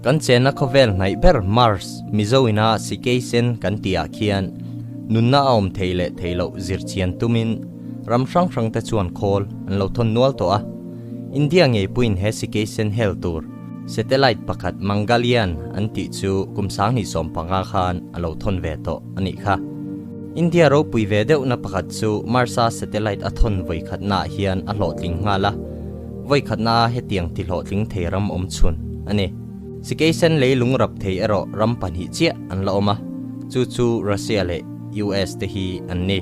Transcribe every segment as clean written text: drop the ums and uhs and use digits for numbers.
Kan chenna khawvel hnaih ber Mars, Mizo ina Sikeisen kan tih ah khian nunna a awm thei leh thei loh zir chian tumin ram hrang hrang te chuan khawl an lo thawn nual tawh a. India ngei puiin he Sikeisen hel tur satellite pakhat Mangalyaan an tih chu kum 2015 khan a lo thawn ve tawh a nih kha. India ropui ve deuhna pakhat chu Mars-a satellite a thawn vawikhatnaah hian a hlawhtling nghal a. Vawikhatna hetiang ti hlawhtling thei ram awm chhun a ni. Sikeisen leilung rap thei erawh ram pahnih chiah an la awm a, chu chu Russia leh US te hi an ni.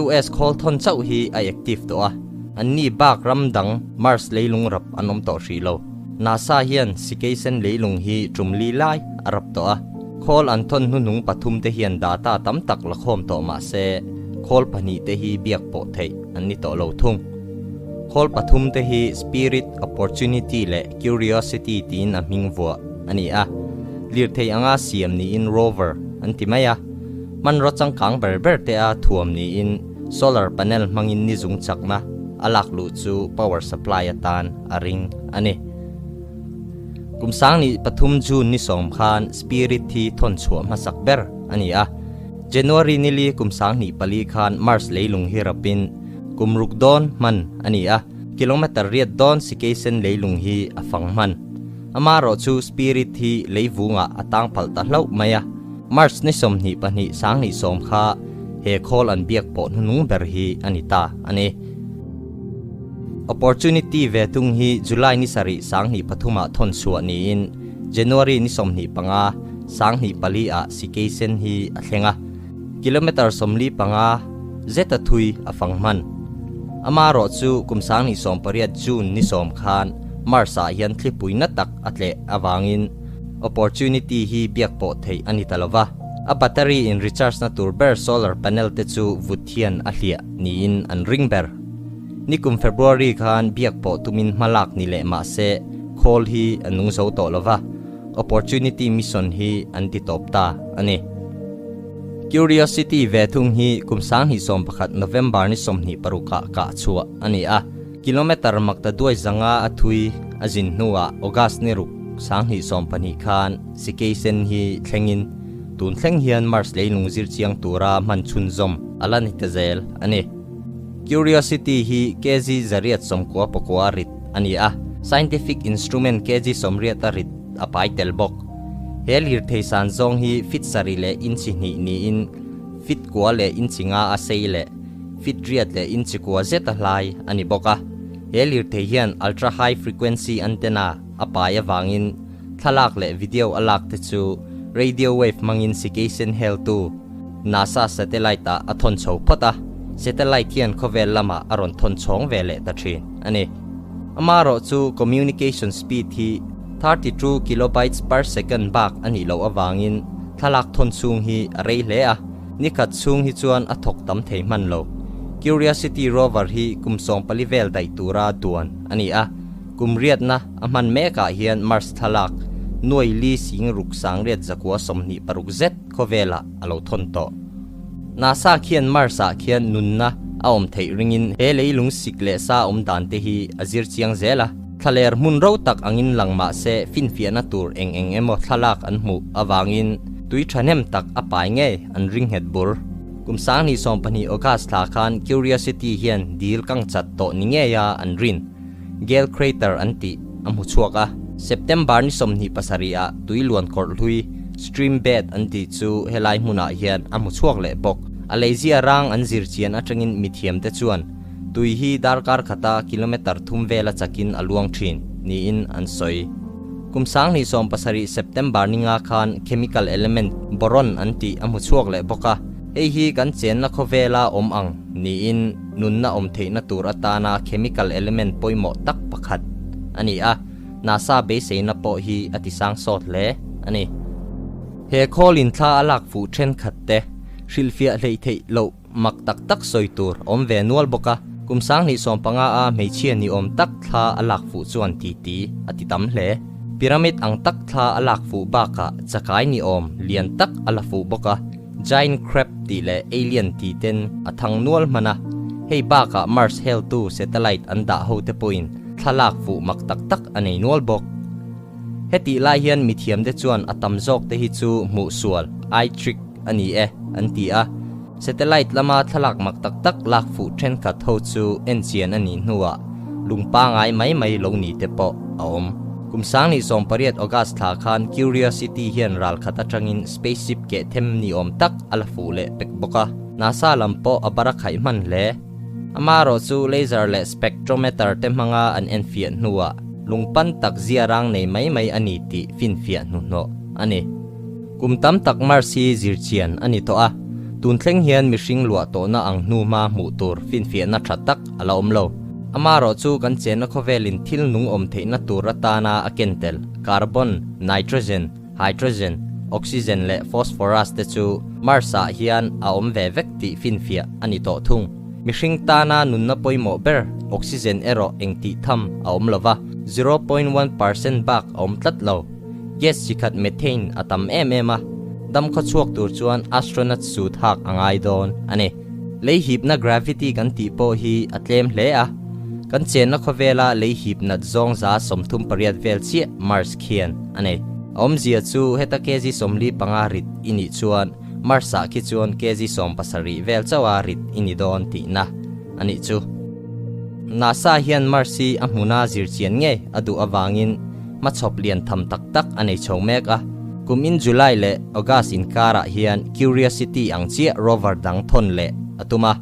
US khawl thawn chauh hi a active tawh a, an ni bak ram dang Mars leilung rap an awm tawh hrih lo. NASA hian Sikeisen leilung hi tum li lai a rap tawh a, khawl an thawn hnuhnung pathum te hian data tam tak la khawm tawh mah se khawl pahnih te hi biak pawh theih an ni tawh lo thung. Khawl pathum te hi Spirit, Opportunity leh Curiosity tiin a hming vuah a ni a. Lirthei anga siam niin Rover an ti mai a. Hmanraw changkang ber ber te a thuam niin solar panel hmangin ni zung chakna a lak luh chu power supply atan a ring a ni. Kum 2003 June ni 10 khan Spirit hi thawn chhuah hmasak ber a ni a. January nili kum 2004 khan Mars leilung hi rapin Kum ruk dawn hman a ni a, kilometer riat dawn Sikeisen leilung hi a fang hman. Amaherawh chu Spirit hi leivungah a tang palh ta hlauh mai a, March ni 22 2010 kha he khawl an biak pawh hnunung ber hi a ni ta a ni. Opportunity ve tung hi July ni 7 2003 ah thawn chhuah niin January ni 25 2004 ah Sikeisen hi a thleng a. Kilometer 45 zeta thui a fang hman. Amaherawh chu kum 2018 June ni 10 khan Mars-ah hian thlipui na tak a tleh avangin Opportunity hi biak pawh theih a ni ta lova. A battery in recharge na tur ber solar panel te chu vut hian a hliah niin an ring ber. Nikum February khan biak pawh tumin hma lak ni leh mah se khawl hi a nung zo tawh lova. Opportunity Mission hi an ti tawp ta a ni. Curiosity ve thung hi kum 2011 November ni 26 ah kah chhuah a ni a. Kilometer makta duai zanga a thui a zin hnuah August ni ruk 2012 khan Sikeisen hi thlengin tun thleng hian Mars leilung zir chiang tura hman chhunzawm a la ni ta zel a ni. Curiosity hi kg 199 rit a ni a, scientific instrument kg 80 a rit a pai tel bawk. He lirthei san zawng hi feet 7 leh inchi hnih niin feet kua leh inchi nga a sei leh feet riat leh inchi kua zet a hlai a ni bawk a. He lirthei hian ultra high frequency antenna a pai avangin thlalak leh video a lak te chu radio wave hmangin sikeisen heltu NASA satellite ah a thawn chho phawt a, satellite hian khawvel lamah a rawn thawn chhawng ve leh ta thin a ni. Amaherawh chu communication speed hi 32 kilobytes per second bak a nih loh avangin thlalak thawn chhung hi a rei hle a, nikhat chhung hi chuan a thawk tam thei hman lo. Curiosity rover hi kum 14 vel daih tura duan a ni a, kum riatna a hman mekah hian Mars thlalak nuai li sing ruk sang riat zakua 26 zet khawvelah a lo thawn tawh. NASA khian Mars-ah khian nunna a awm theih ringin he leilung sik leh sa awm dan te hi a zir chiang zel a. Thlaler hmun ro tak angin lang mah se finfiahna tur eng eng emaw thlalak an hmuh avangin tui thahnem tak a pai ngei an ring nghet bur. Kum 2012 August thla khan Curiosity hian dil kang chat tawh ni ngeia an rin Gale Crater an tih a hmu chhuak a. September ni 27 ah tui luan kawrh hlui, stream bed, an tih chu helai hmunah hian a hmu chhuak leh bawk. A leizia rang an zir chian atangin mithiamte chuan tui hi darkar khata kilometer thum vela chakin a luang thin niin an sawi. Kum 2017 September ni nga khan chemical element boron an tih a hmu chhuak leh bawk a. Hei hi kan chenna khawvela awm ang niin nunna awm theihna tur atana chemical element pawimawh tak pakhat a ni a, NASA beiseina pawh hi a tisang sawt hle a ni. He khawlin thla a lak fuh thenkhat te hrilhfiah hleih theih loh mak tak tak sawi tur awm ve nual bawk a, kum 2015 a hmeichhia ni awm tak thla a lak fuh chuan titi a ti tam hle. Pyramid ang tak thla a lak fuh bakah chakai ni awm lian tak a la fuh bawk a. Giant crab tih leh alien tih ten a thang nual hman a. Hei bakah Mars heltu satellite an dah ho te pawhin thlalak fuh mak tak tak a nei nual bawk. Hetih lai hian mithiamte chuan a tam zawk te hi chu hmuh sual, eye trick, a ni e, an ti a. Satellite lama thlalak mak tak tak lak fuh thenkhat ho chu enchian a nih hnuah lung pangai mai mai lo ni te pawh a awm. Kum 2018 August thla khan Curiosity hian ral khat atangin spaceship keh them ni awm tak a la fuh leh pek bawk a. NASA lam pawh a bar a khaih hman hle. Amaherawh chu laser leh spectrometer te hmanga an enfiah hnuah lungpan tak zia rang nei mai mai a ni tih finfiah hnuhnawh a ni. Kum tam tak Mars hi zirchian a ni tawh a, tun thleng hian mihring luah tawhna ang hnu hma hmuh tur finfiahna tha tak a la awm lo. Amaherawh chu kan chenna khawvelin thil nung awm theihna tur atana a ken tel, carbon, nitrogen, hydrogen, oxygen leh phosphorus te chu Mars-ah hian a awm ve vek tih finfiah a ni tawh thung. Mihring tana nunna pawimawh ber oxygen erawh engtih tham a awm lo va, 0.1% bak a awm tlat lo. Gas chi khat methane a tam em em a, dam khaw chhuak tur chuan astronaut suit hak a ngai dawn a ni. Lei hipna gravity kan tih pawh hi a tlem hle a, kan chenna khawvela lei hip nat zawng 38 vel chiah Mars khian a nei. A awmzia chu heta kg 45 rit i nih chuan Mars ah khi chuan kg 17 vel chauha rit i ni dawn tihna a nih chu. NASA hian Mars hi a hmuna zirchian ngei a duh avangin hmachhawp lian tham tak tak a nei chho mek a. Kum in July leh August inkarah hian Curiosity ang chiah rover dang thawn leh a tum a.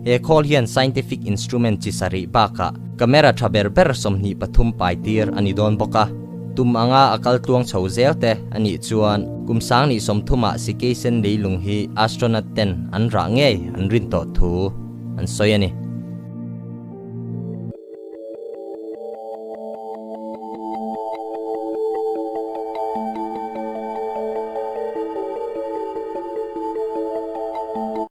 He khawl hian scientific instrument chi sarih bakah camera tha ber ber 23 pai tir a ni dawn bawk a. Tum anga a kal tluang chho zel te a nih chuan kum 2030 ah Sikeisen leilung hi astronaut ten an rah ngei an rin tawh thu an sawi a ni.